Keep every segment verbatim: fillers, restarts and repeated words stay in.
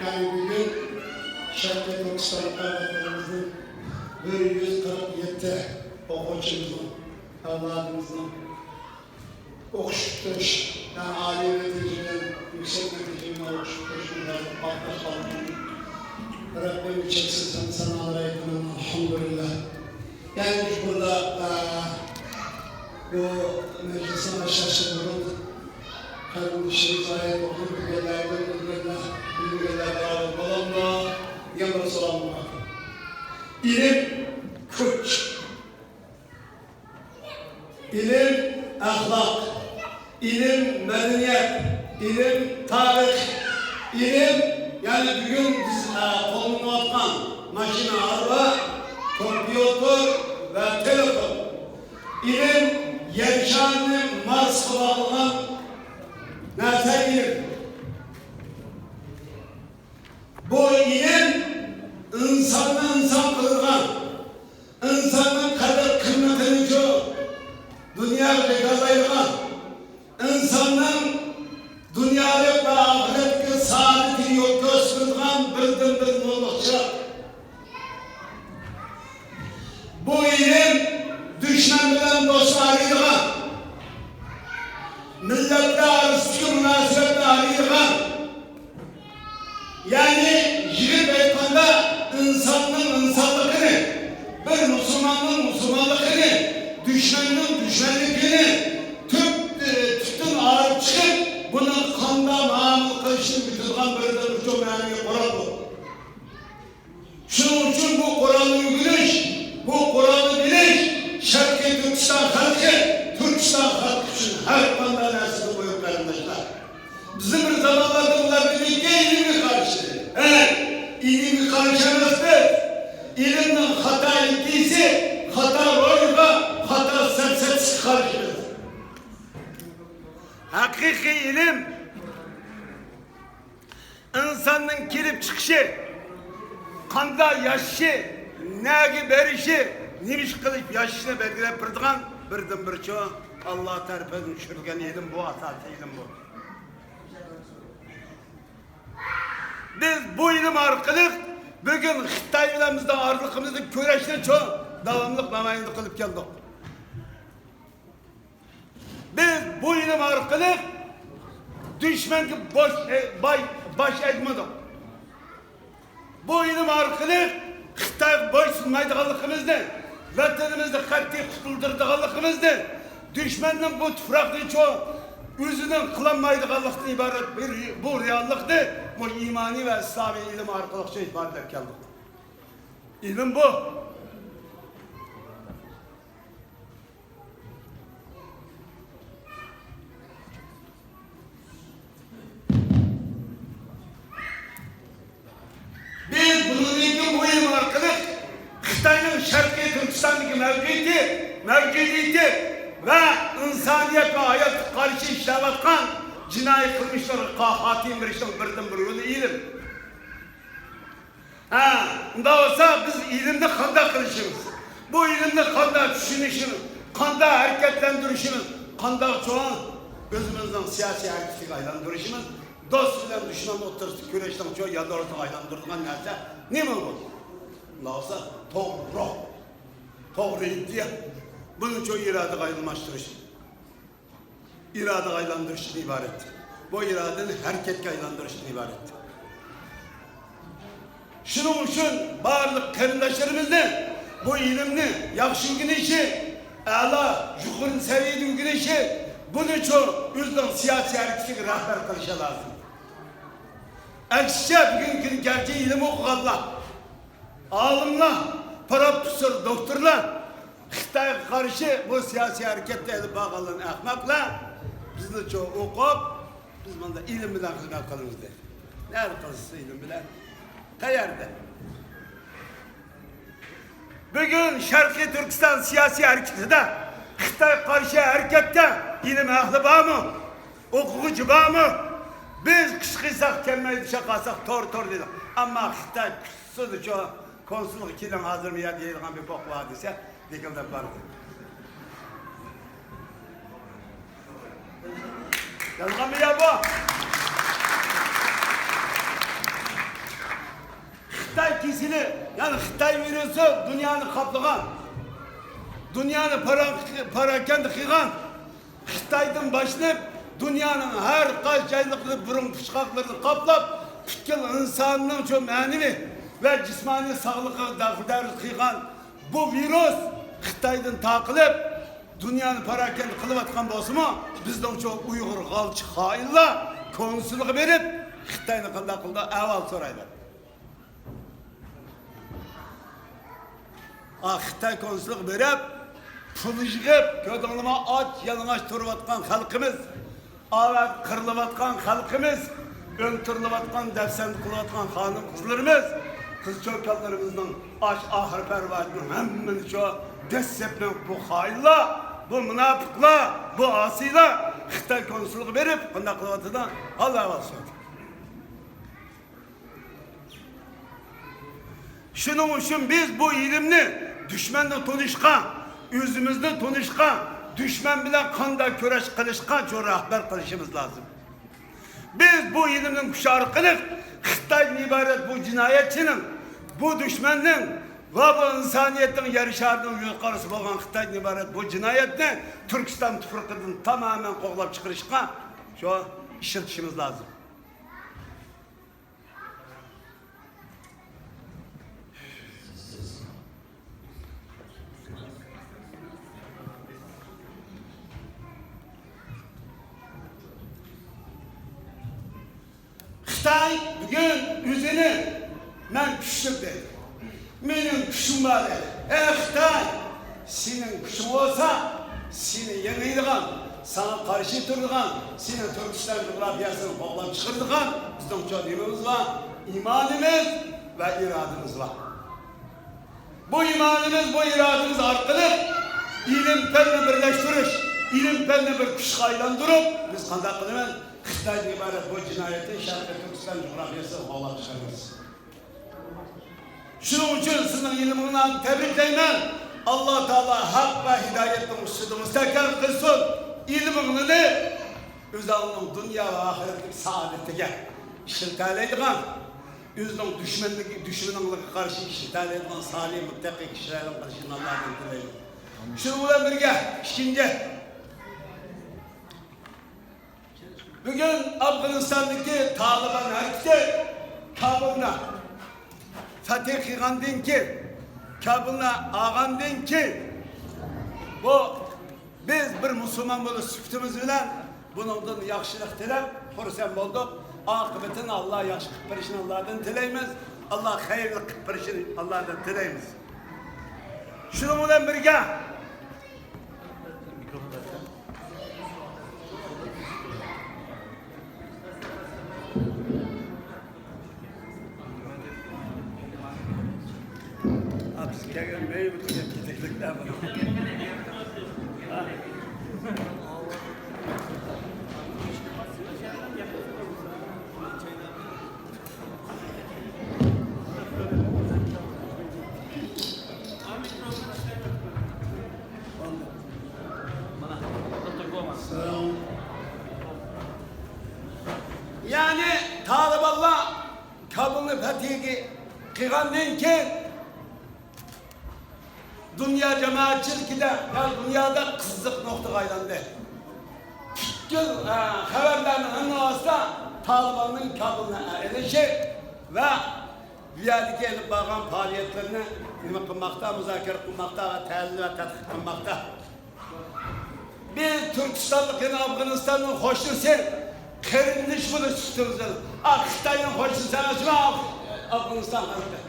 بۈگۈن شەرقىي تۈركىستاندا ۋەتىنىمىزنىڭ بىر يۈز قىرىق يەتتە ئوقۇغۇچىمىزنىڭ، ئەۋلادىمىزنىڭ ئوقۇش پۈتتۈرۈش، يەنى ئالىي نەتىجە بىلەن يۈكسەك نەتىجە بىلەن ئوقۇش پۈتتۈرۈش مۇبارەك ئاتقاچ قالغىنىنى رەببىمگە چەكسىز ھەمدۇ سانالار ئېيتىمەن، ئەلھەمدۇلىللا. يەنى بۇردا، ئە، بۇ مەجلىسنى باشلاشتىن بۇرۇن قېرىندىشىمىز ئايەت ئوقۇپ بىلگەنلەردىن بىلگەنلەر، بىلمىگەنلەر بارابەر بولامدۇ؟ دېگەن بىر سوئالىم بار. ئىلىم كۈچ. ئىلىم ئەخلاق، ئىلىم مەدەنىيەت، ئىلىم تارىخ، ئىلىم، يەنى بۈگۈن بىز، ئە، قوللىنىۋاتقان ماشىنا، ئاربا، كومپيۇتېر ۋە تېلېفون. ئىلىم يەر شارىنى مارسقا باغلىغان نەرسە ئىلىم. بۇ ئىلىم ئىنساننى ئىنسان قىلىدىغان، ئىنساننىڭ قەدىر-قىممىتىنى شۇ دۇنياغا جاكارلايدىغان، ئىنساننىڭ دۇنيالىق ۋە ئاخىرەتتىكى سائادىتىنى يول كۆرسىتىدىغان بىردىنبىر نۇرلۇق چىراغ. بۇ ئىلىم دۈشمەن بىلەن دوستنى ئايرىيدىغان، مىللەتلەر ئارىسىدىكى مۇناسىۋەتنى ئايرىيدىغان، يەنى يىغىپ ئېيتقاندا، ئىنساننىڭ ئىنسانلىقىنى، بىر مۇسۇلماننىڭ مۇسۇلمانلىقىنى، دۈشمەننىڭ دۈشمەنلىكىنى تۈپ، تۈپتىن ئايرىپ چىقىپ، بۇنىڭ قانداق مۇئامىلە قىلىشنى ئۆگىتىدىغان بىردىنبىر چوڭ مەنىۋى قورال بۇ. شۇنىڭ ئۈچۈن بۇ قورالنى ئۆگىنىش، بۇ قورالنى بىلىش شەرقىي تۈركىستان خەلقى، تۈركىستان خەلقى ئۈچۈن ھەر قانداق نەرسىدىن مۇھىم، قېرىنداشلار. بىزنىڭ بىر زامانلاردا ئۇلار دېمەككى ئىلىمگە قارشى. ھە، ئىلىمگە قارشى ئەمەس بىز. ئىلىمنىڭ خاتا ئىدىيىسى، خاتا روھىغا، خاتا سەپسەتىسىگە قارشى بىز. ھەقىقىي ئىلىم ئىنساننىڭ كېلىپ چىقىشى، قانداق ياشىشى، نەگە بېرىشى، نېمە ئىش قىلىپ ياشىشىنى بەلگىلەپ بېرىدىغان بىردىنبىر شۇ ئاللا تەرىپىدىن چۈشۈرۈلگەن ئىلىم بۇ، ئاساسىي ئىلىم بۇ. بىز بۇ ئىلىم ئارقىلىق بۈگۈن خىتاي بىلەن بىزنىڭ ئارىلىقىمىزدىكى كۈرەشنى چوڭ داۋاملىق نامايەندە قىلىپ كەلدۇق. بىز بۇ ئىلىم ئارقىلىق دۈشمەنگە بوش، ئە، باي-، باش ئەگمىدۇق. بۇ ئىلىم ئارقىلىق خىتايغا بويسۇنمايدىغانلىقىمىزنى، ۋەتىنىمىزنى قەتئىي قۇتۇلدۇرىدىغانلىقىمىزنى، دۈشمەننىڭ بۇ تۇپراقنىچۇ ئۆزىنىڭ قىلالمايدىغانلىقتىن ئىبارەت بىر، بۇ رېئاللىقنى بۇ ئىمانىي ۋە ئىسلامىي ئىلىم ئارقىلىق شۇ ئىپادىلەپ كەلدۇق. ئىلىم بۇ. بىز بۇنىڭدىن كېيىن بۇ ئىلىم ئارقىلىق خىتاينىڭ شەرقىي تۈركىستاندىكى مەۋجۇدىيىتى، مەۋجۇدىيىتى ۋە ئىنسانىيەت ۋە ھاياتقا قارشى ئىشلەۋاتقان جىنايى قىلمىشلىرىغا خاتىمە بېرىشنىڭ بىردىنبىر يولى ئىلىم. ھە، ئۇنداق بولسا بىز ئىلىمنى قانداق قىلىشىمىز، بۇ ئىلىمنى قانداق چۈشىنىشىمىز، قانداق ھەرىكەتلەندۈرۈشىمىز، قانداق چوڭ ئۆزىمىزنىڭ سىياسىي ھەرىكىتىگە ئايلاندۇرۇشىمىز، دوست بىلەن دۈشمەن ئوتتۇرىسىدا كۈرەشنىڭ چوڭ يادرىسىغا ئايلاندۇرىدىغان نەرسە نېمە بۇ؟ ئۇنداق بولسا توغرا روھ، توغرا ئىدىيە، بۇنى چوڭ ئىرادىگە ئايلانماشتۇرۇش. ئىرادىگە ئايلاندۇرۇشتىن ئىبارەت. بۇ ئىرادىنى ھەرىكەتكە ئايلاندۇرۇشتىن ئىبارەت. شۇنىڭ ئۈچۈن بارلىق قېرىنداشلىرىمىزنى بۇ ئىلىمنى ياخشى ئۆگىنىشى، ئەلا، يۇقىرى سەۋىيەدە ئۆگىنىشى، بۇنىچۇ ئۆزىنىڭ سىياسىي ھەرىكىتىگە رەھبەر قىلىشى لازىم. ئەكسىچە، بۈگۈنكى كۈنى گەرچە ئىلىم ئوقۇغانلار، ئالىملار، پروفېسسور، دوكتورلار خىتايغا قارشى بۇ سىياسىي ھەرىكەتنى ئېلىپ بارغانلارنى ئەخمەقلەر، بىزنىچۇ ئوقۇپ، بىز مۇنداق ئىلىم بىلەن خىزمەت قىلىمىز دەيدۇ. نەدە قىلىسىز ئىلىم بىلەن؟ قەيەردە؟ بۈگۈن شەرقىي تۈركىستان سىياسىي ھەرىكىتىدە خىتايغا قارشى ھەرىكەتتە ئىلىم ئەھلى بارمۇ؟ ئوقۇغۇچى بارمۇ؟ بىز قىسقىساق كەلمەيدۇ، چاقاساق تور تور دېدۇق. ئەمما خىتاي قىسسىدىچۇ، كونسۇلغا كېلىڭ ھازىرمۇ يا دەيدىغان بىر پوق بار دېسە، دىكىلداپ باردى. يالغانمۇ يا بۇ؟ خىتاي كېسىلى، يەنى خىتاي ۋىرۇسى دۇنيانى قاپلىغان، دۇنيانى پاراڭ-، پاراكەندە قىلغان. خىتايدىن باشلىنىپ، دۇنيانىڭ ھەر قايسى جايلىقىدا بۇرۇن پۇچقاقلىرىنى قاپلاپ، پۈتكۈل ئىنساننىڭ شۇ مەنىۋى ۋە جىسمانىي ساغلىقىغا دەخلىدەرۇز قىلغان بۇ ۋىرۇس خىتايدىن تارقىلىپ، دۇنيانى پاراكەندە قىلىۋاتقان بولسىمۇ، بىزنىڭچۇ ئۇيغۇر غالچى خائىنلار كونسۇلغا بېرىپ، خىتاينى قانداق قىلدى، ئەھۋال سورايلى. ئا، خىتاي كونسۇلىغا بېرىپ، پۇل يىغىپ، كۆردۈڭلارمۇ، ئاچ يالىڭاچ تۇرۇۋاتقان خەلقىمىز، ئاۋات قىرىلىۋاتقان خەلقىمىز، ئۆلتۈرۈلۈۋاتقان، دەپسەندە قىلىۋاتقان خانىم-قىزلىرىمىز، قىز-چوكانلىرىمىزنىڭ ئاش ئاخىر پەرۋايىتىنىڭ ھەممىنى شۇ دەسسەپنىڭ بۇ خائىنلار، بۇ مۇناپىقلار، بۇ ئاسىيلار خىتاي كونسۇلىغا بېرىپ، قانداق قىلىۋاتىدۇ؟ ھال-ئەھۋال سورىدى. شۇنىڭ ئۈچۈن بىز بۇ ئىلىمنى دۈشمەننى تونۇشقا، ئۆزىمىزنى تونۇشقا، دۈشمەن بىلەن قانداق كۈرەش قىلىشقا شۇ رەھبەر قىلىشىمىز لازىم. بىز بۇ ئىلىمنىڭ كۈچى ئارقىلىق خىتايدىن ئىبارەت بۇ جىنايەتچىنىڭ، بۇ دۈشمەننىڭ ۋە بۇ ئىنسانىيەتنىڭ يەر شارىنىڭ يوتقانچىسى بولغان خىتايدىن ئىبارەت بۇ جىنايەتنى تۈركىستان تۇپرىقىدىن تامامەن قوغلاپ چىقىرىشقا شۇ ئىشلىتىشىمىز لازىم. خىتاي بۈگۈن ئۆزىنى مەن كۈچلۈك دەيدۇ. مېنىڭ كۈچۈم بار دەيدۇ. ئەي خىتاي! سېنىڭ كۈچۈڭ بولسا، سېنى يېڭىدىغان، ساڭا قارشى تۇرىدىغان، سېنىڭ تۈركىستان جۇغراپىيەسىنى قوغلاپ چىقىرىدىغان بىزنىڭچۇ نېمىمىز بار؟ ئىمانىمىز ۋە ئىرادىمىز بار. بۇ ئىمانىمىز، بۇ ئىرادىمىز ئارقىلىق ئىلىم-پەننى بىرلەشتۈرۈش، ئىلىم-پەننى بىر كۈچكە ئايلاندۇرۇپ، بىز قانداق قىلىمىز؟ خىتايدىن ئىبارەت بۇ جىنايەتنى شەرقىي تۈركىستان جۇغراپىيەسىدىن قوغلاپ چىقىرىمىز. شۇنىڭ ئۈچۈن سىزنىڭ ئىلمىڭلارنى تەبرىكلەيمەن. ئاللا تائالا ھەق ۋە ھىدايەتنىڭ ئۈستىدە مۇستەھكەم قىلسۇن. ئىلمىڭلىنى ئۆزۈڭنىڭ دۇنيا ۋە ئاخىرەتلىك سائادىتىگە ئىشلىتەلەيدىغان، ئۆزىنىڭ دۈشمەنلىكى، دۈشمىنىڭلىقىغا قارشى ئىشلىتەلەيدىغان سالىھ، مۇتتەقىي كىشىلەرنىڭ قىلىشىنى ئاللادىن تىلەيمەن. شۇنىڭ بىلەن بىرگە، ئىككىنچى، بۈگۈن ئافغانىستاندىكى تالىبان ھەرىكىتى كابۇلنى فەتھى قىلغاندىن كېيىن، كابۇلنى ئالغاندىن كېيىن، بۇ بىز بىر مۇسۇلمان بولۇش سۈپىتىمىز بىلەن بۇنىڭدىن ياخشىلىق تىلەپ خۇرسەن بولدۇق. ئاقىۋىتىنى ئاللا ياخشى قىلىپ بېرىشىنى ئاللادىن تىلەيمىز. ئاللا خەيرلىك قىلىپ بېرىشىنى ئاللادىن تىلەيمىز. شۇنىڭ بىلەن بىرگە، بىز كەلگەن مەيمۇن يېتەكلىكلەر بار. يەنى تالىبانلار كابۇلنى پەتھى قىلغاندىن كېيىن، دۇنيا جامائەتچىلىكىدە ۋە دۇنيادا قىزىق نۇقتىغا ئايلاندى. پۈتكۈل، ئە، خەۋەرلەرنىڭ ھەممىسىدە تالىباننىڭ كابۇلنى ئېلىشى ۋە بۇ يەردىكى ئېلىپ بارغان پائالىيەتلىرىنى نېمە قىلماقتا، مۇزاكىرە قىلماقتا ۋە تەھلىل ۋە تەتقىق قىلماقتا. بىز تۈركىستانلىق يەنە ئافغانىستاننىڭ قوشنىسى، قېرىندىشى بولۇش سۈپىتىمىز بىلەن، ئا، خىتاينىڭ قوشنىسى ئەمەسمۇ ئاف-، ئافغانىستان خەلقى؟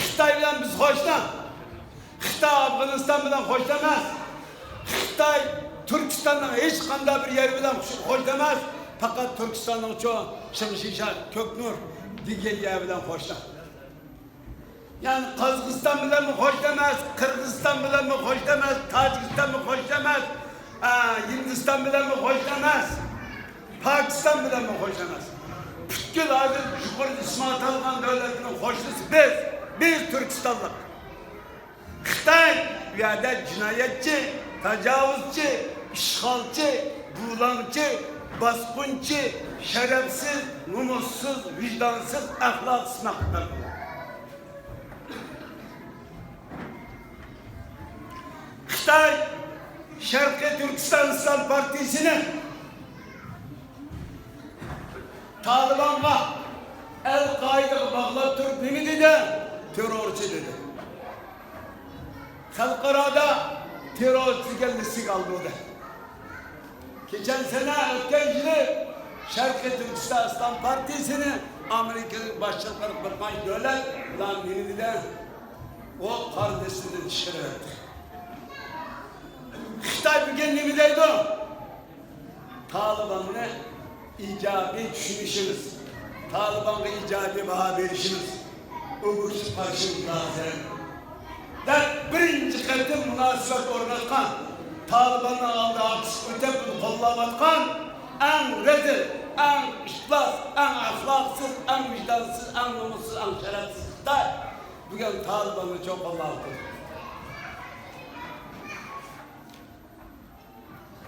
خىتاي بىلەن بىز قوشنا. خىتاي ئافغانىستان بىلەن قوشنا ئەمەس. خىتاي تۈركىستاننىڭ ھېچقانداق بىر يەر بىلەن قوشنا ئەمەس. پەقەت تۈركىستاننىڭچۇ شىڭشىشا، كۆكنۇر دېگەن يەر بىلەن قوشنا. يەنى قازاقىستان بىلەنمۇ قوشنا ئەمەس، قىرغىزىستان بىلەنمۇ قوشنا ئەمەس، تاجىكىستانمۇ قوشنا ئەمەس، ئە، ھىندىستان بىلەنمۇ قوشنا ئەمەس، پاكىستان بىلەنمۇ قوشنا ئەمەس. پۈتكۈل ھازىر يۇقىرىدا ئىسمى ئاتالغان دۆلەتنىڭ قوشنىسى بىز، بىز تۈركىستانلىق. خىتاي بۇ يەردە جىنايەتچى، تاجاۋۇزچى، ئىشغالچى، بۇلاڭچى، باسقۇنچى، شەرەپسىز، نومۇسسىز، ۋىجدانسىز، ئەخلاقسىز مەخلۇقلار. خىتاي شەرقىي تۈركىستان ئىسلام پارتىيىسىنى تالىبانغا، ئەل-قائىدىگە باغلاپ تۇرۇپ نېمە دېدى؟ تېررورچى دېدى. خەلقئارادا تېررورچى دېگەن لىستىگە ئالدۇردى. كېچەن سەنە، ئۆتكەن يىلى شەرقىي تۈركىستان ئىسلام پارتىيىسىنى ئامېرىكىنىڭ باشچىلىقىدا بىر قانچە دۆلەت بۇلار نېمە دېدى؟ ئۇ قارا لىستىدىن چىقىرىۋەتتى. خىتاي بۈگۈن نېمە دەيدۇ؟ تالىباننى ئىجابىي چۈشىنىشىمىز، تالىبانغا ئىجابىي باھا بېرىشىمىز، ئۆبۈكسىز قارشىمىز لازىم، دەپ بىرىنچى قېتىم مۇناسىۋەت ئورناتقان، تالىباننىڭ ئالدىغا ئاكتىپ ئۆتۈپ، ئۇنى قوللاۋاتقان ئەڭ رەزىل، ئەڭ ئىپلاس، ئەڭ ئەخلاقسىز، ئەڭ ۋىجدانسىز، ئەڭ نومۇسسىز، ئەڭ شەرەپسىز خىتاي بۈگۈن تالىباننى چوڭ قوللاۋاتىدۇ.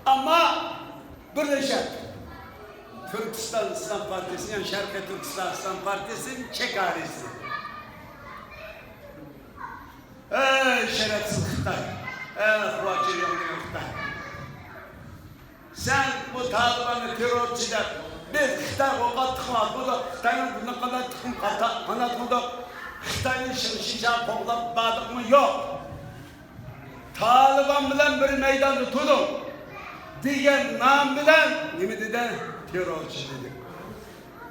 ئەمما بىرلىشىپ تۈركىستان ئىسلام پارتىيىسى، يەنى شەرقىي تۈركىستان ئىسلام پارتىيىسىنىڭ چېكارىسى. ئەي شەرەپسىز خىتاي! ئەي خۇاچىياڭ دېگەن خىتاي! سەن بۇ تالىباننى تېررورچى دەپ، بىز خىتايغا ئوق ئاتتۇقمۇ ئاتمىدۇق، خىتاينىڭ بۇرنىغا قانات تىقىپ قاتا-، قاناتمىدۇق، خىتاينى شىڭشىشا قوغلاپ باردۇقمۇ؟ يوق. تالىبان بىلەن بىر مەيداندا تۇردۇق دېگەن نام بىلەن نېمە دېدى؟ تېررورچى دېدى.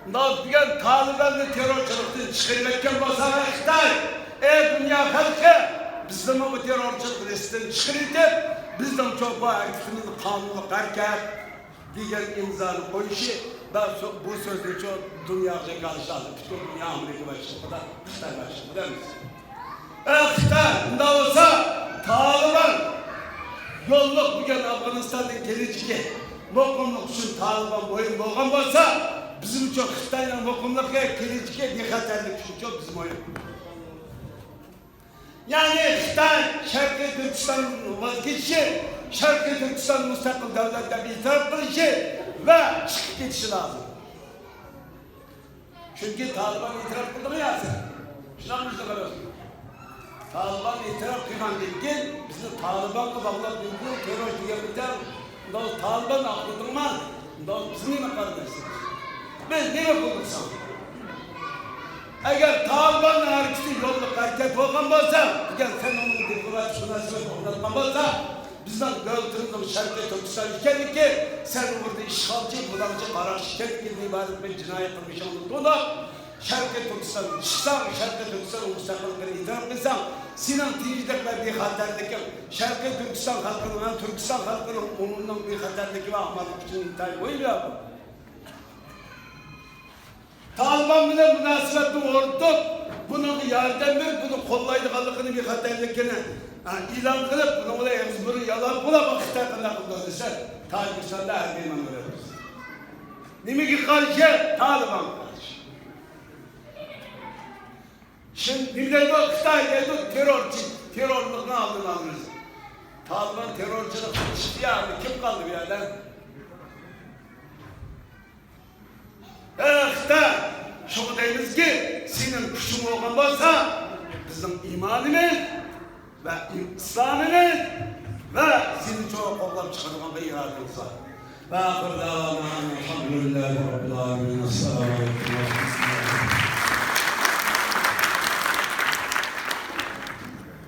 مۇنداق دېگەن تالىباننى تېررورچىلىقتىن چىقىرىۋەتكەن بولسا، خىتاي، ئەي دۇنيا خەلقى، بىزنىمۇ بۇ تېررورچىلىق لىستىدىن چىقىرىۋېتىپ، بىزنىڭ چوڭ بۇ ھەرىكىتىمىزنى قانۇنلۇق ھەرىكەت دېگەن ئىمزانى قويۇشى، بۇ سۆزنى چوڭ دۇنياغا جاكارلىشى لازىم. پۈتۈن دۇنيا ئامېرىكا باشچىلىقىدا، خىتاي باشچىلىقىدا ئەمەس. ئەي خىتاي، ئۇنداق بولسا تالىبان يوللۇق بۈگۈن ئافغانىستاننىڭ كېلىچىكى، مۇقىملىق ئۈچۈن تالىبان مۇھىم بولغان بولسا، بىزمۇچۇ خىتاينىڭ مۇقىملىقى، كېلىچىكى، بىخەتەرلىك ئۈچۈنچۇ بىز مۇھىم. يەنى خىتاي شەرقىي تۈركىستاندىن ۋاز كېچىشى، شەرقىي تۈركىستان مۇستەقىل دۆلەت دەپ ئېتىراپ قىلىشى ۋە چىقىپ كېتىشى لازىم. چۈنكى تالىبان ئېتىراپ قىلدىغۇ يا سەن؟ شۇنداقمۇ شۇنداق ئەمەسمۇ؟ تالىبان ئېتىراپ قىلغاندىن كېيىن بىزنى تالىبانغا باغلاپ، مۇمكىن تېررورچى دېگەن بىتەر، مۇنداق تالىبان ئاقلىدىڭما؟ مۇنداق بىز نېمە قارىمايسىز؟ بىز نېمە قىلدۇق ساڭا؟ ئەگەر تالىباننىڭ ھەرىكىتى يوللۇق ھەرىكەت بولغان بولسا، ئەگەر سەن ئۇنىڭ دىپلوماتىك مۇناسىۋەت ئورناتقان بولسا، بىزنىڭ دۆلىتىمىزنىڭ شەرقىي تۈركىستان ئىكەنلىكى، سەن ئۇ يەردە ئىشغالچى، بۇلاڭچى، قاراقچى ئىكەنلىكىدىن ئىبارەت بىر جىنايى قىلمىشىڭنى تونۇپ، شەرقىي تۈركىستان چىقساڭ، شەرقىي تۈركىستان مۇستەقىللىقىنى ئېتىراپ قىلساڭ، سېنىڭ تىنچلىق ۋە بىخەتەرلىكىڭ، شەرقىي تۈركىستان خەلقىنىڭ ھەم تۈركىستان خەلقىنىڭ ئومۇمنىڭ بىخەتەرلىكى ۋە ئامانلىقى ئۈچۈن ئىنتايىن مۇھىم يا بۇ. تالىبان بىلەن مۇناسىۋەتنى ئورنىتىپ، بۇنىڭغا ياردەم بېرىپ، بۇنى قوللايدىغانلىقىنى، بىخەتەرلىكىنى، ھە، ئېلان قىلىپ، بۇنىڭ بىلەن ئېغىز بۇرۇن يالاپ بولاپ، خىتاي قانداق قىلىدۇ دېسە، تاجىكىستاندا ھەربىي مەمۇرىيەت. نېمىگە قارشى؟ تالىبانغا قارشى. شىن-، نېمە دەيدۇ؟ خىتاي دەيدۇ، تېررورچى، تېررورلۇقنىڭ ئالدىنى ئالىمىز. تالىبان تېررورچىلىق قىلىشتى يا، كىم قالدى بۇ يەردە؟ ئەي خىتاي، شۇڭا دەيمىزكى، سېنىڭ كۈچۈڭ بولغان بولسا، بىزنىڭ ئىمانىمىز ۋە ئىسلامىمىز ۋە سېنى چوڭ قوغلاپ چىقىدىغان بىر ئىرادىمىز بار. ۋە ئاخىر دەۋانا ئەلھەمدۇلىللاھى رەببىل ئالەمىن. ئەسسالامۇ ئەلەيكۇم ۋە رەھمەتۇللاھ.